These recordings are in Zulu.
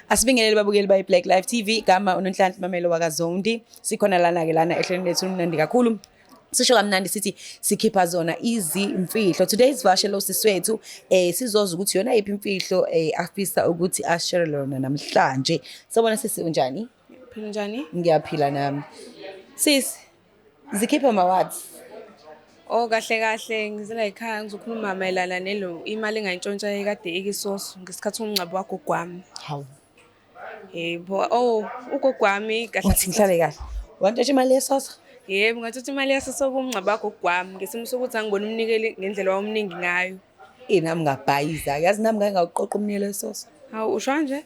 Asibingelele babukeli bayi Black Life TV, gama uNonhlanhla Mamelo wakaZondi. Sikhona lana ke lana ehlelweni lethu lumnandi kakhulu. Sisho kamnandi sithi sikhipha zona izimfihlo. Today sivashele usisi wethu, sizozwa ukuthi yona yiphi imfihlo afisa ukuthi ashare lona namhlanje. Sawubona sisi, unjani? Phila, njani? Ngiyaphila nami. Sisi, zikhipha mawathi. Oh, kahle kahle ngizela ekhaya ngizokhuluma mayelana nelo imali engayintshontsha ekade ikisoso ngesikhathi umngcwabo wagogo wami. Hawu. Yebo, oh, ugogo wami kahle. Wathi ngihlale kahle. Wantshontsha imali yesoso? Yebo, ngathatha imali yasoso kumngcwabo wagogo wami ngesimo sokuthi angibona umnikeli ngendlela wawumningi ngayo. Eh, nami ngabhayiza. Yazi nami ngake ngawuqoqa umnikelo wesoso. Hawu, usho kanje?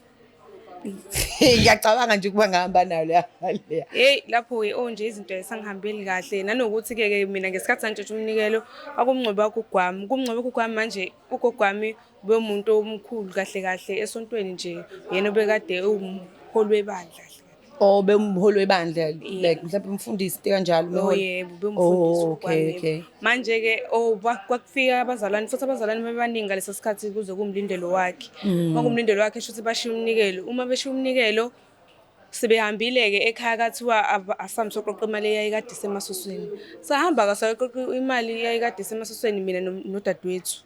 Ngiyacabanga nje ukuba ngahamba nayo leya mali leya. Hey, lapho ke, oh, nje izinto ayisangihambeli kahle, nanokuthi ke ke mina ngesikhathi santshontsha umnikelo akumngcwabo wagogo wami, kumngcwabo wagogo wami. Manje ugogo wami ubemuntu omkhulu kahle kahle esontweni nje, yena obekade ewumholi webandla kahle. Oh, bewumholi webandla, like mhlawumbe umfundisi, into kanjalo, Oh, umholi. yebo, bewumfundisi. Oh, okay, okay. Manje ke, oh, kwakufika abazalwane futhi abazalwane bebaningi ngaleso sikhathi kuze kumlindelo wakhe. Makumlindelo wakhe, shuthi bashiya umnikelo. Uma beshiya umnikelo sebehambile-ke ekhaya, kathiwa asambe soqoqa imali eyayikade isemasosweni. Sahamba-ke sayoqoqa imali eyayikade isemasosweni, mina nodadewethu.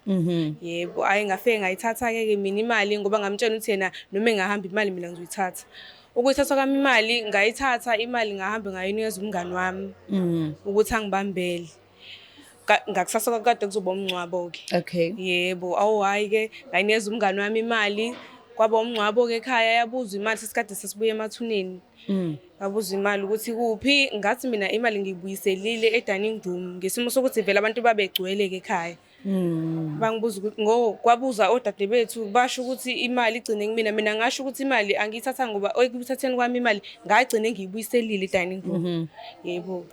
Yebo, hhayi, ngafike ngayithatha-ke ke mina imali ngoba ngamtshela ukuthi yena noma engahamba, imali mina ngizoyithatha. Ukuyithatha kwami imali, ngayithatha imali, ngahamba ngayinikeza umngani wami ukuthi angibambele. Ngakusasa kwakade kuzoba umngcwabo-ke. Yebo, awu, hhayi-ke, ngayinikeza umngani wami imali, kwaba umngcwabo-ke ekhaya, yabuzwa imali sesikade sesibuya emathuneni. Ngabuzwa imali ukuthi kuphi, ngathi mina imali ngiyibuyiselile e-dining room ngesimo sokuthi vele abantu babegcwele-ke ekhaya. Bangibuza ukuthi ngo kwabuza odade bethu, basho ukuthi imali igcine kumina. Mina ngasho ukuthi imali angiyithatha ngoba ekuthatheni kwami imali ngagcine ngiyibuyiselile e-dining room. Yebo.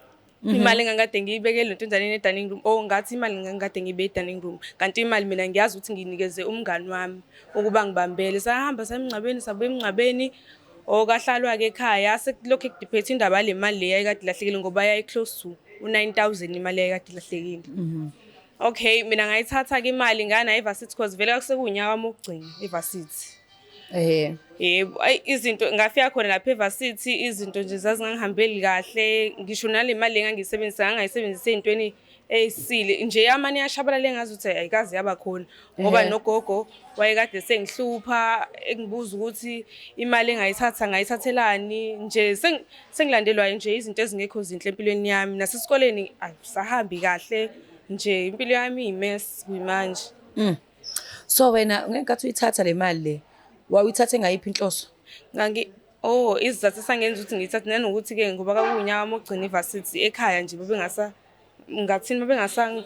Imali engangikade ngiyibekele ntonzaneni e-dining room. Oh, ngathi imali ngangikade ngiyibe e-dining room. Kanti imali mina ngiyazi ukuthi ngiyinikeze umngani wami ukuba ngibambele. Sahamba saya emngcwabeni, sabuya emngcwabeni. Okahlalwa-ke ekhaya sekulokhu kudiphethe indaba yale mali le yayikade ilahlekile ngoba yayi-close to u-9,000 imali eyayikade ilahlekile. Okay, mina ngayithatha-ke imali ngaya nayo e-varsity cause vele kwakusekuwunyaka wami wokugcina e-varsity. Yebo, ayi, izinto ngafika khona lapha e-varsity, izinto nje zazingangihambeli kahle, ngisho nale mali engangiyisebenzisa ngangayisebenzisa ey'ntweni ey'sile nje, yamane yashabalala engazuthi ayikaze yaba khona ngoba nogogo wayekade sengihlupha engibuza ukuthi imali engayithatha ngayithathelani nje, sengilandelwa nje izinto ezingekho zinhle empilweni yami, nasesikoleni ayisahambi kahle nje, impilo yami iyi-mess kuyimanje. So wena ngenkathi uyithatha le mali le, wawuyithathe ngayiphi inhloso? Ngangi oh, isizathu esangenza ukuthi ngiyithathe nanokuthi-ke ngoba kwakuwunyaka wami wokugcina e-varsity, ekhaya nje babengasa, ngathini, babengasa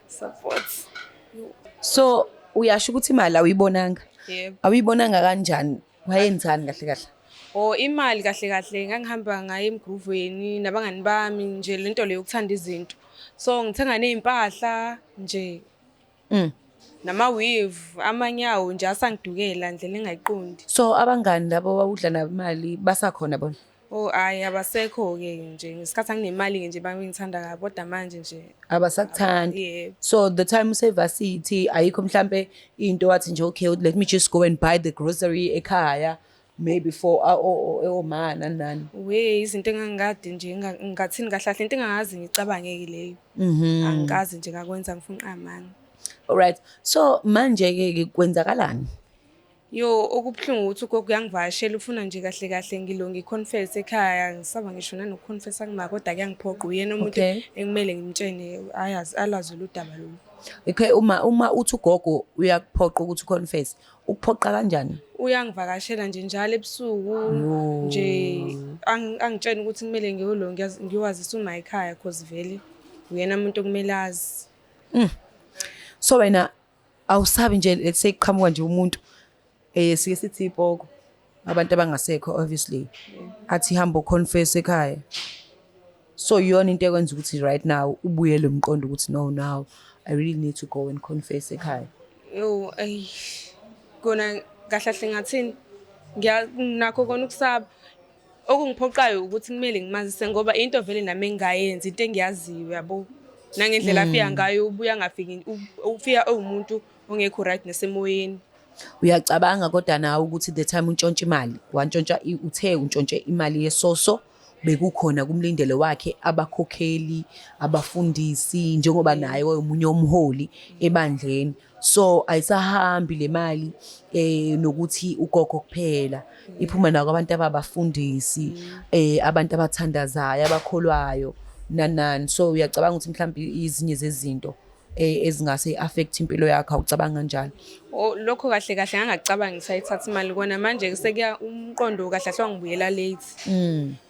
support. So uyasho ukuthi imali awuyibonanga? Yebo. Awuyibonanga kanjani? Wayenzani kahle kahle? Oh, imali kahle kahle ngangihamba ngaye emgruveni nabangani bami nje, lento le yokuthanda izinto. So ngithenga ney'mpahla nje nama-weave, amanyawo nje asangidukela ndlela engayiqondi. So abangani labo wawudla nabo imali basakhona bona? Oh, hhayi, abasekho-ke nje, ngesikhathi anginemali-ke nje bangithanda kabi, kodwa manje nje Abasakuthandi. Yebo. So the time use-varsity ayikho mhlambe into wathi nje, "Okay, let me just go and buy the grocery ekhaya," maybe for oma nani nani? We, izinto engangikade nje ngathini kahle kahle, into engangakaze ngicabange-ke leyo. Angikaze nje ngakwenza, ngifuna amanga. Alright. So manje ke kwenzakalani? Yo, okubuhlungu ukuthi ugogo uyangivakashela, ufuna nje kahle kahle ngilo ngi-confess ekhaya, ngisaba ngisho nanoku-confessa kuma, kodwa kuyangiphoqa, uyena umuntu ekumele ngimtshene ayazi alazi lolu daba lolu. Okay, uma uthi ugogo uyakuphoqa ukuthi uconfess, ukuphoqa kanjani? Uyangivakashela nje njalo ebusuku Yo. nje angitshene ukuthi kumele ngiyolo ngiyowazisa uma ekhaya cause vele uyena umuntu okumele azi. So wena awusabi nje, let's say kuqhamuka nje umuntu, sike sithi ipoko, abantu abangasekho obviously, athi hamba uconfess ekhaya? So iyona into ekwenza ukuthi right now ubuyele umqondo ukuthi, "No, now I really need to go and confess ekhaya"? Yo, ayi, kona kahle kahle ngathini, ngiya nakho kona ukusaba. Okungiphoqayo ukuthi kumele ngimazise ngoba into vele nami engingayenzi, into engiyaziyo yabo. Nangendlela afika ngayo, ubuya angafiki, ufika ewumuntu ongekho right nasemoyeni. Uyacabanga kodwa nawe ukuthi the time untshontsha imali, wantshontsha uthe untshontshe imali yesoso, bekukhona kumlindelo wakhe abakhokheli, abafundisi, njengoba naye wayemunye umholi ebandleni. So ayisahambi le mali nokuthi ugogo kuphela, iphuma nako abantu ababafundisi, abantu abathandazayo, abakholwayo nani nani. So uyacabanga ukuthi mhlawumbe izinye zezinto ezingase affect impilo yakho, awucabanga kanjalo? Oh, lokho kahle kahle ngangacabangi ngisayithatha imali kona manje sekuya umqondo kahle kahle wangibuyela late.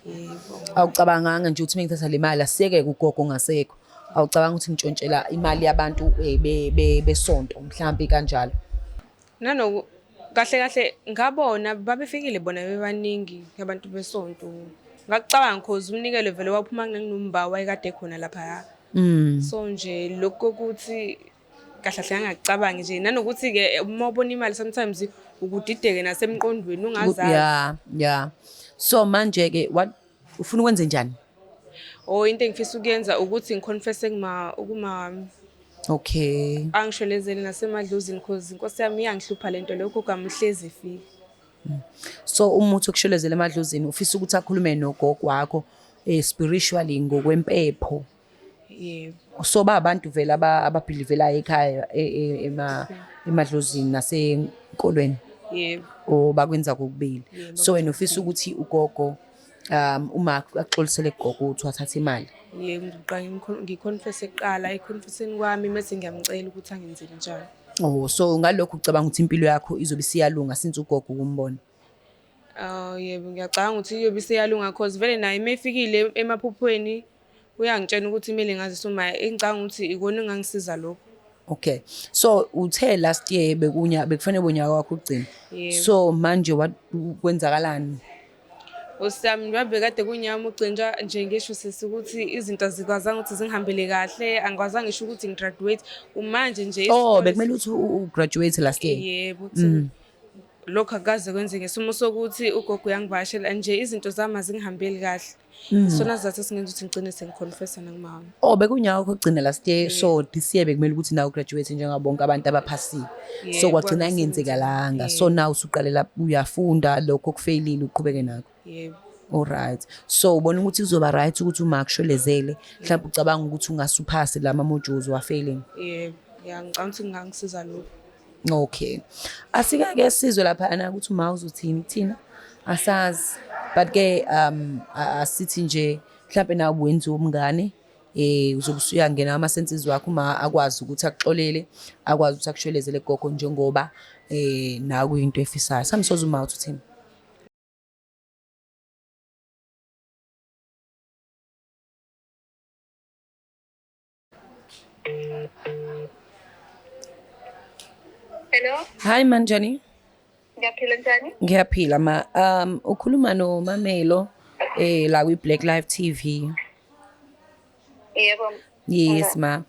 Yebo. Awucabanganga nje ukuthi mengithatha le mali asiyeke ugogo ongasekho, awucabanga ukuthi ngitshontshela imali yabantu besonto mhlambe kanjalo? Nanoku kahle kahle ngabona babefikile bona bebaningi abantu besonto. Ngakucabanga cause umnikelo vele waphuma nginomba wayekade khona lapha. So nje lokho ukuthi kahle kahle ngangakucabangi nje, nanokuthi ke uma ubona imali sometimes ukudideke nasemqondweni ungazazi. Yeah, yeah. So manje ke what ufuna ukwenze njani? Oh, into engifisa ukuyenza ukuthi ngiconfesse kuma Okay. Angisholezele nasemadlozini cause inkosi yami iyangihlupha lento lokho gama uhlezi ifika. So umuthi okusholezela emadlozini ufisa ukuthi akhulume nogogo wakho spiritually ngokwempepho. Yebo. So ba abantu vele ababhilivelayo ekhaya emadlozini nasenkolweni. Yebo. O bakwenza kokubili. Yebo. So wena ufisa ukuthi ugogo uma akuxolisele kugogo ukuthi wathatha imali. Yebo, ngiqala ngiconfesse kuqala, econfesseni kwami mase ngiyamcela ukuthi angenzele njalo. Oh, so ngalokho ucabanga ukuthi impilo yakho izobe isiyalunga since ugogo ukumbona? Yebo, ngiyacabanga ukuthi iyobe isiyalunga cause vele naye mefikile emaphuphweni uyangitshela ukuthi kumele ngazise uma, engicabanga ukuthi ikona engangisiza lokho. Okay. So uthe last year bekufanele unyaka wakho ugcine. Yebo. So manje kwenzakalani? Osami njengoba kade kunyama ugcinja nje ngisho sisi ukuthi izinto azikwazanga ukuthi zingihambele kahle, angikwazanga ngisho ukuthi ngigraduate. Umanje nje Oh, isikole bekumele ukuthi ugraduate last year. Yebo, ukuthi lokho akukaze kwenzeke ngesimo sokuthi ugogo uyangivakashela nje izinto zami azingihambeli kahle. Sona sizathu esingenza ukuthi ngigcine sengiconfessa nakumama. Oh, bekunyaka wakho ogcina last year, so this year bekumele ukuthi nawe ugraduate njengabo bonke abantu abaphasile. So Yebo, kwagcina kwase kungenzekalanga. So Yebo. now usuqalela uyafunda lokho okufailile uqhubeke nakho. Yebo. All right. So ubona ukuthi kuzoba right ukuthi uma kusholezele, mhlawumbe ucabanga ukuthi ungasuphasi lama modules wa failing. Yebo, ngiyacabanga ukuthi kungangisiza lokho. Okay. Asike ke sizwe lapha ana ukuthi uma uzothini kuthina asazi. But ke asithi nje mhlawumbe nawe wenza umngane uzobe usuyangena ama senses wakho uma akwazi ukuthi akuxolele, akwazi ukuthi akusholezele gogo njengoba nawe into efisayo. Samsoza uma uthini? Hello. Hi Manjani. Ngiyaphila njani? Ngiyaphila ma. Ukhuluma no Mamelo la kwi Black Life TV. Yebo. Yes ma.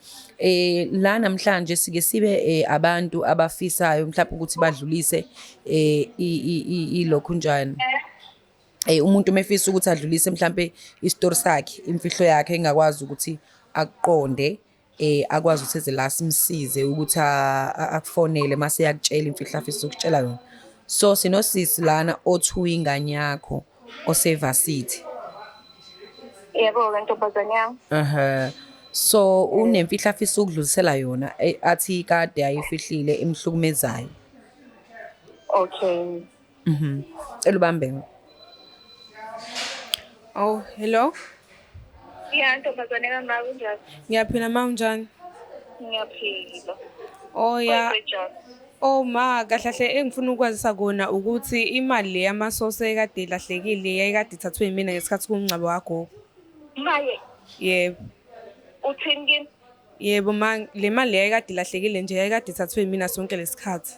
La namhlanje sike sibe abantu abafisayo mhlawumbe ukuthi badlulise ilokhu njani. Umuntu mefisa ukuthi adlulise mhlambe isitori sakhe, imfihlo yakhe engakwazi ukuthi akuqonde, akwazi ukuthi eze la simsize ukuthi akufonele mase yakutshela imfihlo afisa ukutshela yona. So sinosisi lana othuka ingane yakho osevasithi. Yebo, ntombazane yami. So unemfihlo afisa ukudlulisela yona, athi kade ayifihlile imhlukumezayo. Okay. Cela ubambe. Oh, hello. Yeah, ntombazane yami, ma kunjani? Ngiyaphila ma, unjani? Ngiyaphila. Oh ya. Kunjani? Oh ma, kahle kahle engifuna ukwazisa kona ukuthi imali le yamasose ekade ilahlekile yayikade ithathwe yimina ngesikhathi kumngcwabo kagogo. Maye. Yebo. Uthini kimi? Yebo ma, le mali yayikade ilahlekile nje yayikade ithathwe yimina sonke lesikhathi.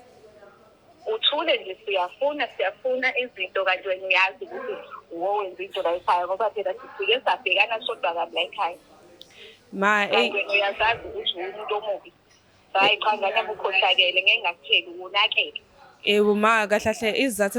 Uthule nje, siyafuna izinto kanti wena uyazi ukuthi uwowenza into la ekhaya ngoba phela sifike sabhekana sodwa kabi la ekhaya. Ma, Kanti wena uyazazi ukuthi uwumuntu omubi. Hayi cha, ngane yami ukhohlakele, ngeke ngakutsheli wonakele. Yebo ma, kahle kahle isizathu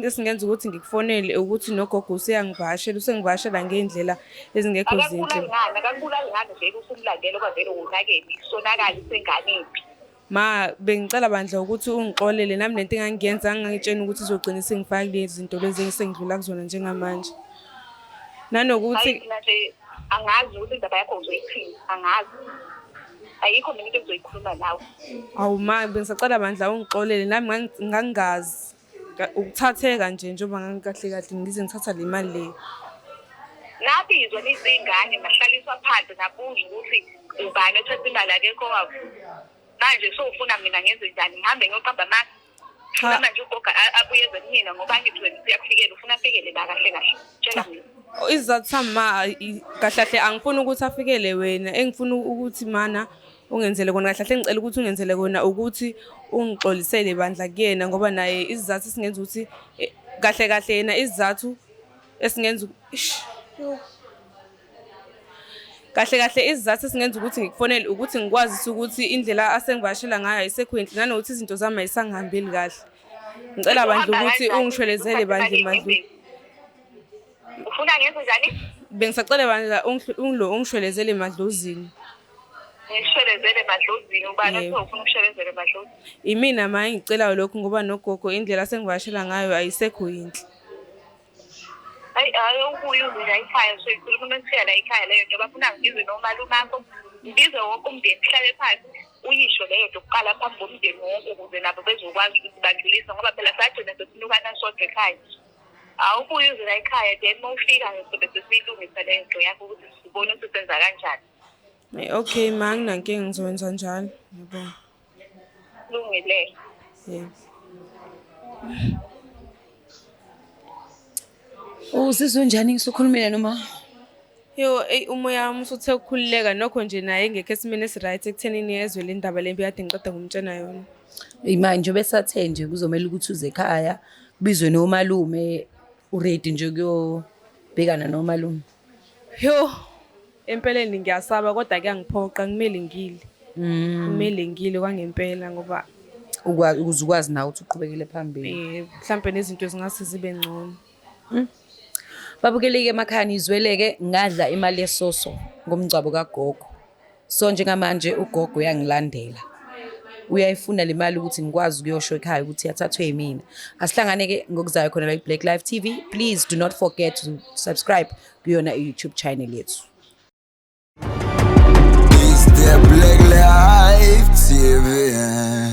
esingenza ukuthi ngikufonele ukuthi nogogo useyangivakashela, usengivakashela ngey'ndlela ezingekho zinhle. Akakubulali ngani, akakubulali ngani vele usumlandela ngoba vele wonakele, isonakali sengane embi. Ma bengicela bandla ukuthi ungixolele nami lento engangiyenza ngangitshena ukuthi izogcina isingifaka kulezi zinto lezi esengidlula kuzona njengamanje. Nanokuthi Hayi mina nje angazi ukuthi indaba yakho uzoyithini, angazi. Ayikho mina into engizoyikhuluma nawe. Awu ma bengisacela bandla ungixolele nami ngangingazi. Ukuthatheka nje njengoba ngangikahle kahle ngize ngithatha le mali le. Nabizwa nizingane nahlaliswa phansi nabuzwa ukuthi ubani othatha imali akekho owavuma. Manje sowufuna mina ngenze njani? Ngihambe ngiyoqamba amanga? Cha. Ufuna manje ugogo abuyeze kumina ngoba angithi wena uyakufikela, ufuna afikele la kahle kahle. Tshela mina. Isizathu sami ma kahle kahle angifuni ukuthi afikele wena, engifuna ukuthi mana ungenzele kona kahle kahle engicela ukuthi ungenzele kona ukuthi ungixolisele bandla kuyena ngoba naye isizathu esingenza ukuthi kahle kahle yena isizathu esingenza ish yo. Kahle kahle isizathu esingenza ukuthi ngikufonele ukuthi ngikwazise ukuthi indlela asengivakashela ngayo ayisekho yinhle nanokuthi izinto zami ayisangihambeli kahle. Ngicela bandla Uhamba ukuthi kanjani? ungishwelezele Uthatha bandla imali emadlule. ey'nyembezi. Ufuna ngenze njani? Bengisacela bandla ungishwelezele emadlozini. Ngishwelezele emadlozini, ubani Yebo. othe ufuna ukushwelezela emadlozini? Imina ma engicelayo lokhu ngoba nogogo indlela asengivakashela ngayo ayisekho yinhle. Hayi hayi ubuye uze la ekhaya soyikhuluma uma sifika la ekhaya leyo nto bafuna ngibize nomalume akho ngibize wonke umndeni sihlale phansi uyisho leyo nto kuqala phambi komndeni wonke ukuze nabo bezokwazi ukuthi badlulise ngoba phela sagcina sesinukana sodwa ekhaya. Awubuye uze la ekhaya then uma ufika sobe sesiyilungisa leyo nto yakho ukuthi sibone ukuthi senza kanjani. Okay ma anginankinga ngizokwenza njalo. Ngiyabonga. Kulungile. Yebo. Uzizwa unjani ngisukhulumile noma? Yo, eyi umoya wami usuthe ukukhululeka nokho nje naye engekho esimeni esi-right ekuthenini ezwe le ndaba lembi kade ngiqeda ngumtshena yona. Manje besathe nje kuzomela ukuthi uze ekhaya kubizwe nomalume uready nje kuyobhekana nomalume. Yo, empeleni ngiyasaba kodwa kuyangiphoqa kumele ngile. Kumele ngile kwangempela ngoba Ukuze ukwazi nawe ukuthi uqhubekele phambili. Mhlampe nezinto zingase zibe ngcono. Babukeleke emakhaya nizweleke ngadla imali yesoso ngomngcwabo kagogo. So njengamanje ugogo uyangilandela. Uyayifuna le mali ukuthi ngikwazi ukuyosho ekhaya ukuthi yathathwe yimina. Asihlangane-ke ngokuzayo khona la i-Black Life TV. Please do not forget to subscribe kuyona i-YouTube channel yethu. It's the Black Life TV.